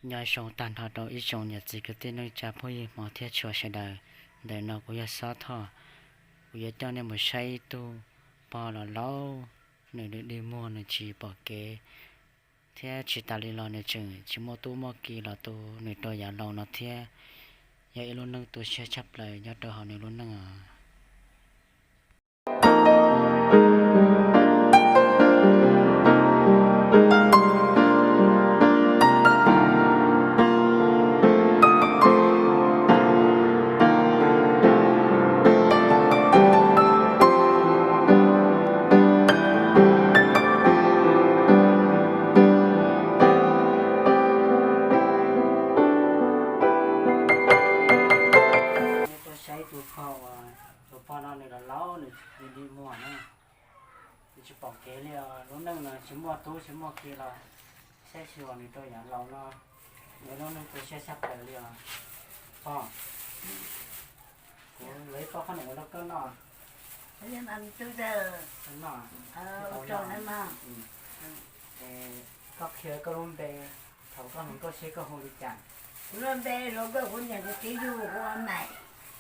Nyob zoo tag nrho rau ib tsoom niam txiv kwv tij neej tsa phooj ywg hmov thiab tshua sawv daws. Ntawm no kuv yog Xob Thoj, kuv yuav coj nej mus saib ib tug pog los laus, nws dig dig muag nws tsis pom kev, thiab tsis tas li los nws tseem tsis muaj tub muaj ki los tu nws rau yav laus no thiab. Yog ib lub neej tu siab tshaj plaws nyob rau hauv nws lub neej os. Tuaj saib tus pog uas, tus pog no nws los laus nws dig dig muag na, nws tsis pom kev li os. Lub neej no tsis muaj tub tsis muaj ki los saib xyuas nws rau yav laus no, nws lub neej tu siab tshaj plaws li os. Pog, kuv yuav ib pob qhob noom ua rau koj noj. Koj noj, koj qhia koj lub npe, thaum koj hluas nkauj seb koj hu li cas. Kuv lub npe Hluas Nkauj, kuv niam kuv txiv yug kuv ua Maim,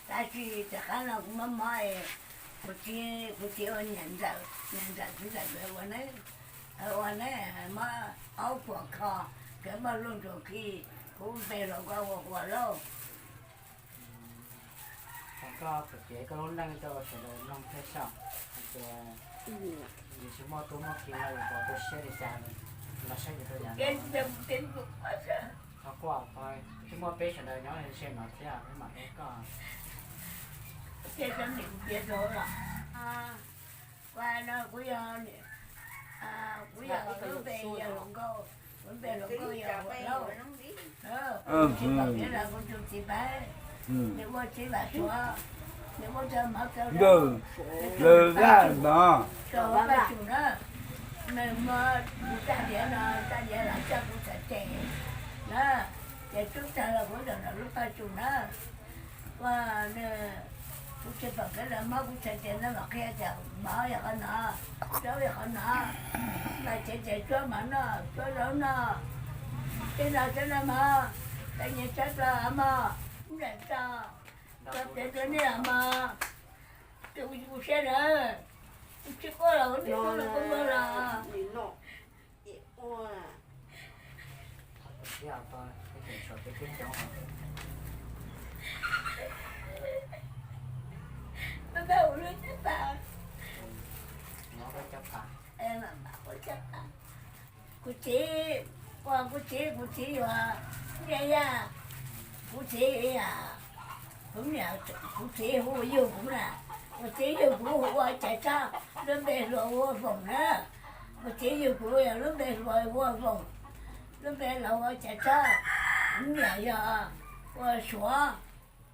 tab sis tom qab no kuv mob mob es kuv txiv, kuv txiv ua niam Ntxawm, niam Ntxawm txiv Ntxawm nkawd ua neb, ua neb mob aub puas kho, nkawd muaj luj ntsuag khi, kuv npe Hluas Nkauj ua Huas Lauj. Thaum koj piav koj lub neej rau sawv daws mloog thiab saib, hais tias yus tsis muaj tub muaj ki no yus puas tu siab li cas, los saib yus rau yav no. Qhov kuj, twb muaj peb sawv daws nyob ze no thiab peb mam hu koj. Kuv yog, kuv yog, kuv yog lub npe yog Hluas Nkauj, kuv npe Hluas Nkauj yog Huas Lauj. Kuv tsis pom kev los kuv tus txiv Pab, nws ua txiv Vam Suav, nws ua tau mov tau lawm, lawm Paj Tsum na, nws muab kuv txaj diav no, txaj diav los coj kuv txhais tes na, ces tub tag los kuv zaum nram lub Paj Tsum na. Ua, kuv tsis pom kev los muab kuv txhais tes no mam qhia tias mov yog qhov no, zaub yog qhov no, mas txhais tes cuab mov noj, cuab zaub noj, tej no cov no mog, tej nyias tsab rau mog, nram rau, rau pem rau nej mog, tus kuv siab na, kuv tsis quaj los kuv tsis quaj los kuv mloog los. Kuv txiv, ua kuv txiv, kuv txiv yuav, niam yaj, kuv txiv, kuv niam, kuv txiv hu yug kuv na, kuv txiv yug kuv hu ua Caiv Tshaj, lub npe hluas hu ua Foom na. Kuv txiv yug kuv yog lub npe hluas hu ua Foom, lub npe laus hu ua Caiv Tshaj, kuv niam yog ua Suav,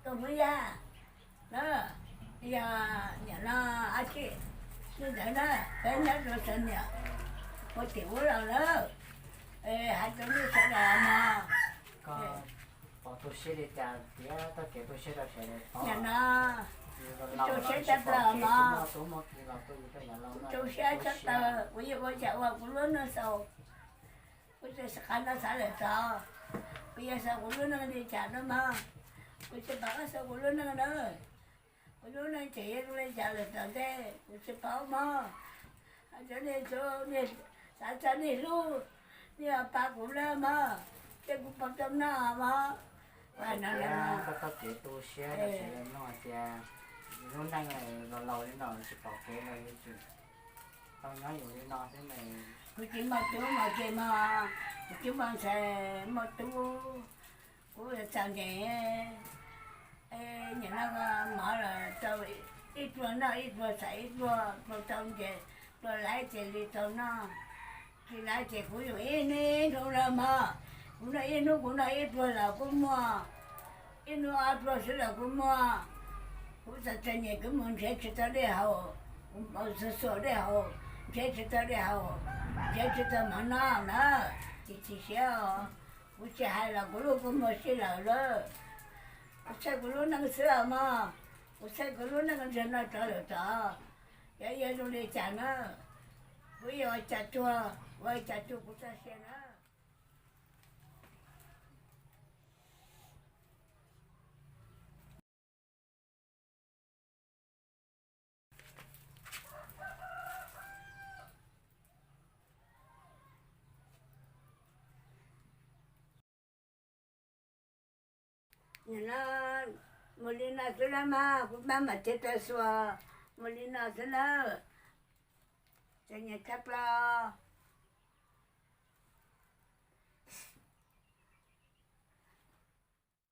Tooj Hmoob Yaj na. Yog niam no ab tsi, li ntawd na, peb nyob rau sawv niam ua tim ub los lawm. Hais rau nej sawv daws no, koj pom tu siab li cas tias txoj kev tu siab rau sawv daws pom. Niam no, tu siab tshaj plaws mog, tu siab tshaj plaws, kuv yeej ua cas ua kuv lub neej xaus, kuv tsis xav qhov no xav lawm tod, kuv yeej xav kuv lub neej li cas no mog, kuv tsis pom qab xaus kuv lub neej na. Kuv lub neej tseem yuav zoo li cas lawm tom ntej kuv tsis paub mog. Cov niag, xav txog niag hlub, niag pab kuv na mog, ces kuv pom tau no mog. Koj txoj kev tu siab rau sawv daws mloog hais tias lub neej los laus li no tsis pom kev los yuav tsum tau nyob yus li no xwb mas. Kuv tsis muaj tub muaj ki mog, kuv tsis muaj ntxhais muaj tub, kuv txom nyem. Nim no mov los tau ib pluag noj ib pluag xav ib pluag, pluag tau nce, pluag laiv ces li tau noj, tsis laiv ces kuv yuav ib hnub ib hnub no mog. Kuv noj ib hnub kuv noj ib pluag los kuj muaj, ib hnub ob pluag xwb los kuj muaj. Kuv txom txom nyem kuv mus nrhiav tsis tau dej haus, kuv xuas xuas dej haus, nrhiav tsis tau dej haus, nrhiav tsis tau mov noj na, ces chim siab os. Kuv tsis hais los kuv lub kua muag sib laws lawm. Kuv txhawj kuv lub neej xwb os mog, kuv txhawj kuv lub neej ntsag no rov lawm tod, yog yog zoo li cas na, kuv yuav ua cas tuag, ua cas tuag kuv txoj sia na. Nim no mus li no xwb na mas, kuv mam mam thiaj tau xuas. Mus li no xwb na, txom nyem tshaj plaws.